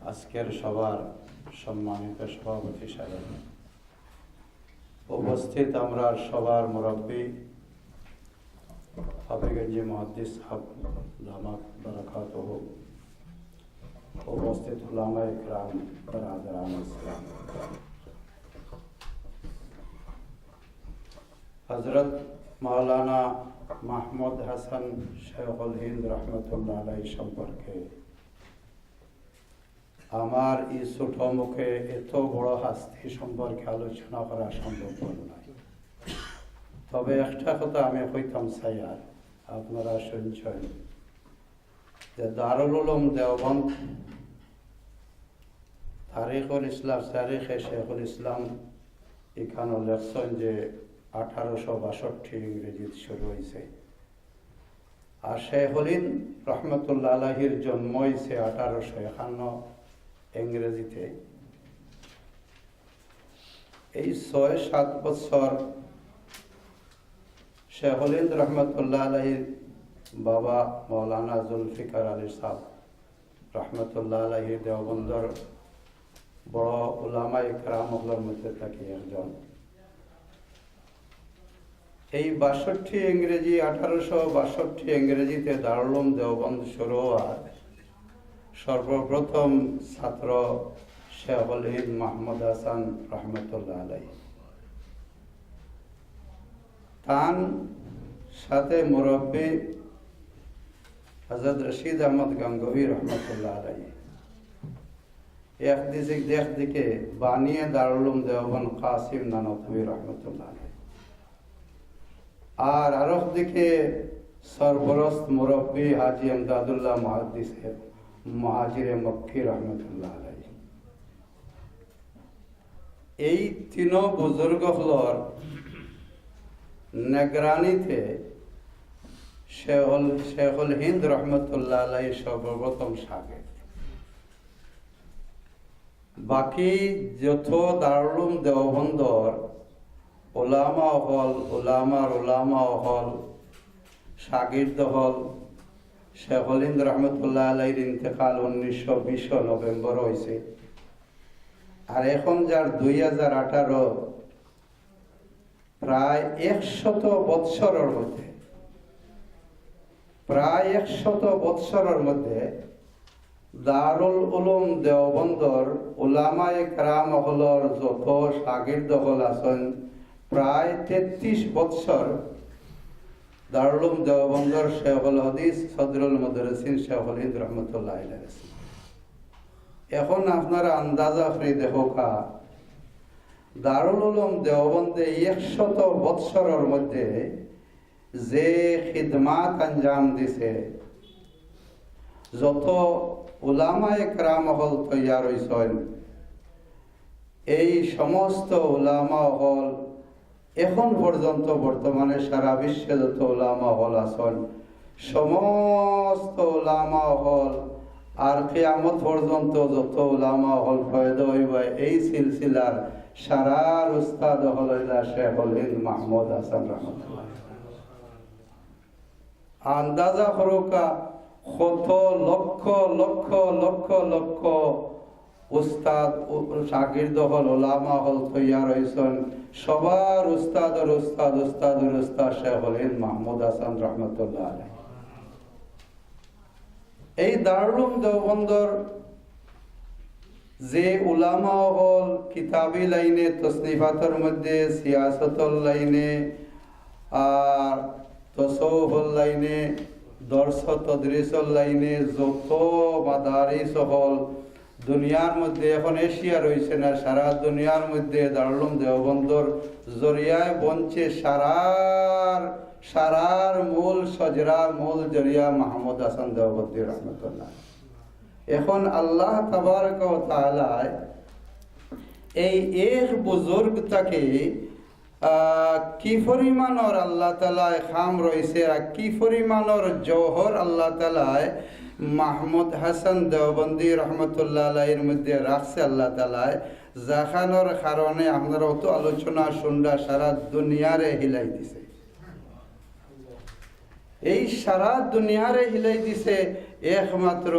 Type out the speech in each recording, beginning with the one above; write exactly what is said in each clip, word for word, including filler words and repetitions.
আজকের সভার সম্মানিত সভাপতি সাহেব, উপস্থিত আমরার সভার মুরব্বী হাবিগঞ্জি মুহাদ্দিস সাহেব দামাত বারাকাতুহু, উপস্থিত উলামায়ে কেরাম, বেরাদরান ইসলাম, হযরত মাওলানা মাহমুদ হাসান শেখুল হিন্দ রহমতুল্লাহ আলাইহি সম্পর্কে আমার এই ছোট মুখে এত বড় হাস্তি সম্পর্কে আলোচনা করা সম্ভব নয়। তবে একটা কথা আমি কইতাম চাই, আর আপনারা শুনছেন যে দারুল উলুম দেওবন্দ তারিখুল ইসলাম, তারিখে শেখুল ইসলাম এখানে লেখছেন যে আঠারোশো বাষট্টি ইংরেজিত শুরু হয়েছে। আর শেখুল হিন্দ রহমতুল্লাহ আলাইহির জন্ম হয়েছে আঠারোশো একান্ন ইংরেজিতে। এই ছয় সাত বছর শেখুল হিন্দ রহমতুল্লাহ আলাইহির বাবা মৌলানা জুলফিকার আলী সাহেব রহমতুল্লাহ আলাইহি দেওবন্দর বড় উলামায়ে কেরাম অকলর মধ্যে থাকি একজন। এই বাষট্টি ইংরেজি, আঠারোশো বাষট্টি ইংরেজিতে দারুল উলুম দেওবন্দ শুরু হওয়ার সর্বপ্রথম ছাত্র শেখুল হিন্দ মাহমুদ হাসান রহমতুল্লাহ আলাইহি। তান সাথে মুরব্বী হযরত রশিদ আহমদ গঙ্গোহী রহমতুল্লাহ আলাইহি। এক দিকে, এক দিকে বানিয়ে দারুল উলুম দেওবন্দ কাসিম নানতবী রহমতুল্লাহ আলাইহি। আর আরক দিকে সরপরস্ত মুরব্বী হাজী এমদাদুল্লাহ মুহাদ্দিসে মুহাজিরে মক্কি রহমতুল্লাহ আলাইহি। এই তিনো বুজুর্গ অকলর নিগরানিতে শেখুল, শেখুল হিন্দ রহমতুল্লাহ আলাইহি সর্বপ্রথম শাগির্দ। বাকি যত দারুল উলুম দেওবন্দর উলামা অকল, উলামার উলামা অকল, শাগির্দ অকল, শেখুল হিন্দ রহমতুল্লাহ আলাইহির ইন্তেকাল উনিশশো বিশ নভেম্বর হয়েছে। আর এখন যার দুই হাজার আঠারো, প্রায় একশত বৎসরর মধ্যে, প্রায় একশত বৎসরর মধ্যে দারুল উলুম দেওবন্দর উলামায়ে কেরাম অকলর যত শাগির্দ অকল আছেন, প্রায় তেত্রিশ বৎসর দারুল উলুম দেওবন্দর শেখুল হাদিস সদরুল মুদাররিসিন শেখুল হিন্দ রহমতুল্লাহ আলাইহি আছেন। এখন আপনারা আন্দাজা করি দেখউক্কা, দারুল উলুম দেওবন্দে একশত বৎসরর মধ্যে যে খিদমাত আঞ্জাম দিছে, যত উলামায়ে কেরাম অকল তৈয়ার হইছেন, এই সমস্ত উলামা অকল এখন পর্যন্ত বর্তমানে সারা বিশ্বে যত উলামা অকল আছেন, সমস্ত উলামা অকল আর কিয়ামত পর্যন্ত যত উলামা অকল পয়দা হইবা, এই সিলসিলার সারার উস্তাদ অকল হইলা শেখুল হিন্দ মাহমুদ হাসান রহমতুল্লাহ। আন্দাজা করউক্কা, কত লক্ষ লক্ষ লক্ষ লক্ষ উস্তাদ, উ-, শাগির্দ অকল, উলামা অকল তৈয়ার হইছেন। সবার উস্তাদর উস্তাদ, উস্তাদর উস্তাদ শেখুল হিন্দ মাহমুদ হাসান রহমতুল্লাহ আলাইহি। এই দারুল উলুম দেওবন্দর যে উলামা অকল কিতাবি লাইনে, তসনিফাতর মধ্যে, সিয়াসতর লাইনে, আর তসৌফর লাইনে, দর্শ তদরিসর লাইনে যত মাদারিস অকল দুনিয়ার মধ্যে এখন এশিয়া রইছে না, সারা দুনিয়ার মধ্যে দারুল উলুম দেওবন্দর জরিয়ায় বনছে সারার, সারার মূল শজরা, মূল জরিয়া মাহমুদ হাসান দেওবন্দি রহমতুল্লাহ। এখন আল্লাহ তাবারক ওয়া তাআলায় এই এক বুজুর্গ থাকি, আহ, কি পরিমাণর আল্লাহ তাআলায় কাম রইছে আর কি পরিমাণর জওহর আল্লাহ তাআলায় মাহমুদ হাসান দেওবন্দি রহমতুল্লাহ আলাইহির মধ্যে রাখছে আল্লাহ তাআলায়, যেখানোর কারণে আপনারা অত আলোচনা শুনরা সারা দুনিয়ারে হিলাই দিছে। এই সারা দুনিয়ারে হিলাই দিছে একমাত্র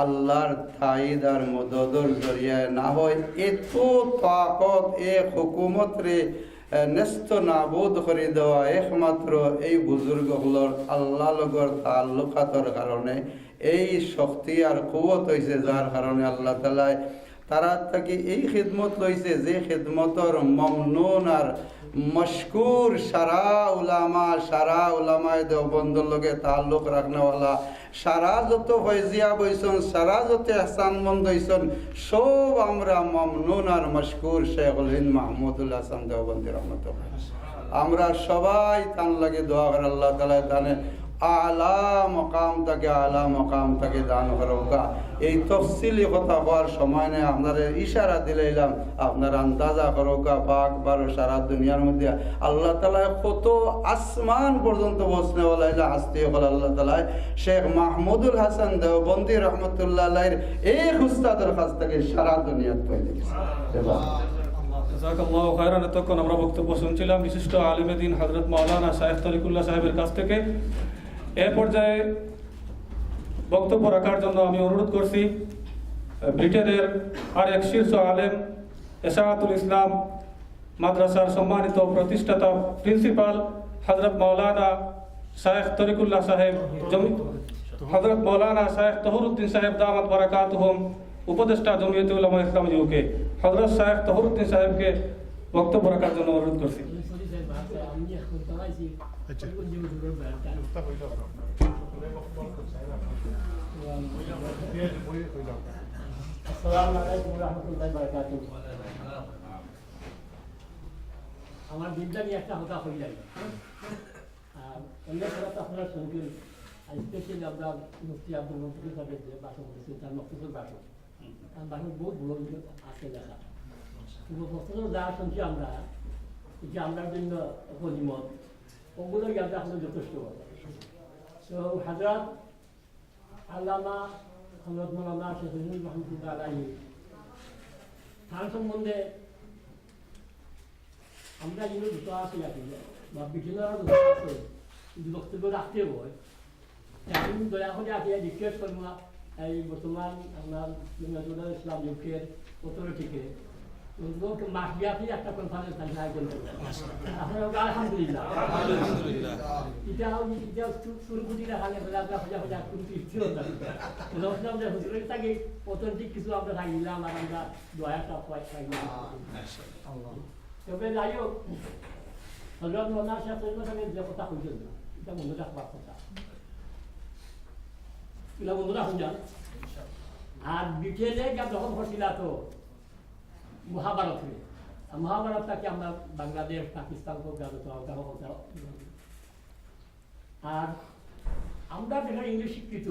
আল্লাহর তাইদ আর মদদর জরিয়ায় না হয়, এত তাকত, এ হুকুমতরে, এ, নেস্ত নাবুদ করি দেওয়া একমাত্র এই বুজুর্গ অকলর আল্লাহ লগর তাল্লুকাতর কারণে এই শক্তি আর কুওত অইছে, যার কারণে আল্লাহ তাআলায় তারার থাকি এই খিদমত লইছে, যে খিদমতর মমনুন আর মশকুর সারা উলামা, সারা উলামায়ে দেওবন্দর লগে তাল্লুক রাখনেওয়ালা, সারা যত ফয়জিয়াব অইছন, সারা যত এহসানমন্দ অইছন, সব আমরা মমনুন আর মশকুর শেখুল হিন্দ মাহমুদুল হাসান দেওবন্দি রহমতুল্লাহ। আমরা সবাই তান লাগি দোয়া করি, আল্লাহ তাআলায় তানে আলা মকাম থাকি, আলা মকাম থাকি দান করউক্কা। এই তফসিলি কথা কওয়ার সময় নাই, আপনারে ইশারা দিলাইলাম, আপনারা আন্দাজা করউক্কা, পাক বারো সারা দুনিয়ার মধ্যে আল্লাহ তাআলায় কত আসমান পর্যন্ত পৌঁছনেওয়ালা ইলা হাস্তি অকল আল্লাহ তাআলায় শেখ মাহমুদুল হাসান দেওবন্দি রহমতুল্লাহ আলাইহির এক উস্তাদর কাছ থাকি সারা দুনিয়াত পৌঁছে গেছে। জাযাকাল্লাহু খায়রান। এতক্ষণ আমরা বক্তব্য শুনছিলাম বিশিষ্ট আলেমে দ্বীন হযরত মাওলানা শায়েখ তরিকুল্লাহ সাহেবের কাছ থেকে। এ পর্যায়ে বক্তব্য রাখার জন্য আমি অনুরোধ করছি, আহ, ব্রিটেনের আরেক শীর্ষ আলেম, এশাআতুল ইসলাম মাদ্রাসার সম্মানিত প্রতিষ্ঠাতা প্রিন্সিপাল হযরত মাওলানা শায়েখ তরিকুল্লাহ সাহেব, জমি-, হযরত মাওলানা শায়েখ তহরুদ্দিন সাহেব দামাত বারাকাতুহুম, উপদেষ্টা জমিয়তে উলামা ইসলাম ইউকে, হযরত শায়েখ তহরুদ্দিন সাহেবকে বক্তব্য রাখার জন্য অনুরোধ করছি। আচ্ছা। আসসালামু আলাইকুম ওয়া রাহমাতুল্লাহি ওয়া বারাকাতুহু। আমার দিনটা নিয়ে একটা কথা কইলাম। আর অন্য কথা তো আপনারা শুনছেন, আর specially আমরা মুফতি আব্দুল মতিন সাহেবের যে ভাষণ দিয়েছে, তার মকতসর ভাষণ। তার ভাষণ বহুত বড় বড় আছে লেখা। কিন্তু মকতসর যা শুনছি আমরা, এই যে আমরার জন্য গনিমত, ওগুলো আমরা আসলে যথেষ্ট। তো হযরত আল্লামা হযরত মাওলানা শেখ মুজিবুর রহমতুল্লাহ আলাইহি, তার সম্বন্ধে আমরা ইনো দুটো আছি আর কি, বা ব্রিটেনরা দুটো আছে, যদি বক্তব্য রাখতে হয়, এখন দয়া করে আগে request করবো, এই বর্তমান আমরা নজরুল ইসলাম ইউকের অথরিটিকে, ওগুলোকে মাস ব্যাপী একটা কনফারেন্স আমি আয়োজন করবো। আপনারা ওকে আলহামদুলিল্লাহ। আলহামদুলিল্লাহ। এটা, এটা শু-, শুরু করি না, খালি আমরা, আমরা খোঁজা খোঁজা কোনো কিছু হতো না। মনে হচ্ছে আমরা হুজুরের থাকি অথেন্টিক কিছু আমরা খাই নিলাম, আর আমরা দয়া একটা পাই, পাই না। তবে যাই হোক, হযরত মৌলানা শেখ সৈয়দ হোসেনের যে কথা কইছেন, এটা মনে রাখবার কথা। এটা মনে রাখুন যান। আর ব্রিটেনে গিয়া দখল করছিল তো মহাভারত হয়ে। আর মহাভারতটাকে আমরা বাংলাদেশ, পাকিস্তান হোক, যা যত আওতা হোক, যা-, আর আমরা যারা ইংলিশ শিক্ষিত,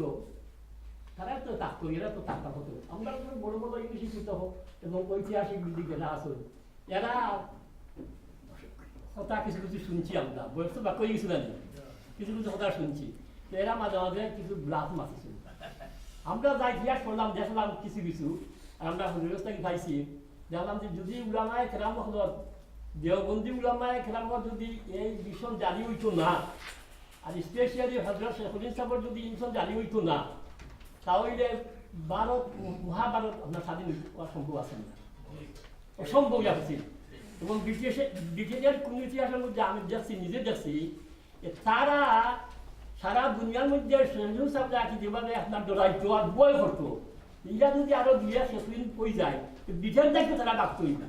তারা তো থাকতো, এরা তো থাকতো হতো। আমরা যখন বড় বড় ইংলিশ শিক্ষিত হোক এবং ঐতিহাসিক দিক যারা আছে, এরা কথা কিছু কিছু শুনছি আমরা, বয়স তো বাক্য কিছু জানি, কিছু কিছু কথা শুনছি। তো এরা মাঝে মাঝে কিছু ব্লাফ মারছে। আমরা যা ইতিহাস করলাম, দেখলাম কিছু কিছু, আর আমরা হুজুরের কাছ থেকে পাইছি, দেখলাম যে যদি উলামায়ে কেরাম হকলর, দেওবন্দি উলামায়ে কেরাম হকলর যদি এই মিশন জারি হইতো না, আর specially হযরত শেখুল হিন্দ সাহেবর যদি মিশন জারি হইতো না, তাহলে ভারত, মহাভারত আপনার স্বাধীন হওয়ার সম্ভব আছে না, অসম্ভব আছিল। এবং ব্রিটিশে-, ব্রিটেনের কোন ইতিহাসের মধ্যে আমি দেখছি, নিজে দেখছি, যে তারা সারা দুনিয়ার মধ্যে শেখুল হিন্দ সাহেব যাকে যেভাবে আপনার ডরাইতো আর ভয় করতো, ইরা যদি আরো দুই এক শেখুল হিন্দ হয়ে যায়, তো ব্রিটেন থাকি তারা ডাকতোই না।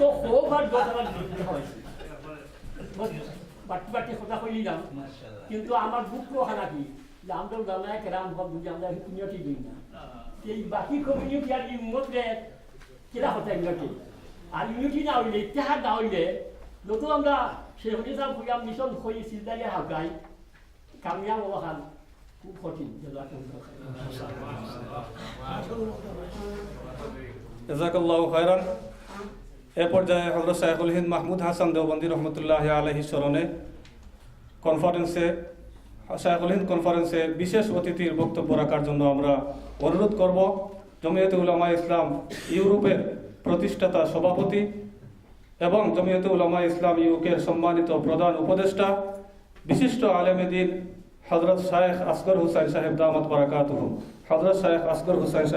তো খুব আর ডর তারা হয়েছে। বাট-, বাট্টি বাট্টি কথা কইলাম, কিন্তু আমার দুঃখ খানা কি, যে আমরা উলামায়ে কেরাম হক যদি আমরা ইউনিটি দিই না, এই বাকি কমিউনিটি আর এই উম্মতরে কিলা কথা ইউনিটি? আর ইউনিটি না হইলে, ইত্তেহাদ না হইলে, যত আমরা শেখুল হিন্দ সাহেব কইয়া মিশন করি সিলদারিয়া হালকাই, কামিয়াব হওয়া খান খুব কঠিন। জাযাকাল্লাহু খায়রান। জাযাকাল্লাহু খায়রান। এ পর্যায়ে হযরত শাইখুল হিন্দ মাহমুদ হাসান দেওবন্দি রহমতুল্লাহ আলাইহি স্মরণে কনফারেন্সে, শাইখুল হিন্দ কনফারেন্সে বিশেষ অতিথির বক্তব্য রাখার জন্য আমরা অনুরোধ করব জমিয়তে উলামায়ে ইসলাম ইউরোপের প্রতিষ্ঠাতা সভাপতি এবং জমিয়তে উলামায়ে ইসলাম ইউকের সম্মানিত প্রধান উপদেষ্টা, বিশিষ্ট আলেমে দ্বীন হযরত শায়েখ আসগর হুসাইন সাহেব দামাত বারাকাতুহুম, হযরত শায়েখ আসগর হুসাইন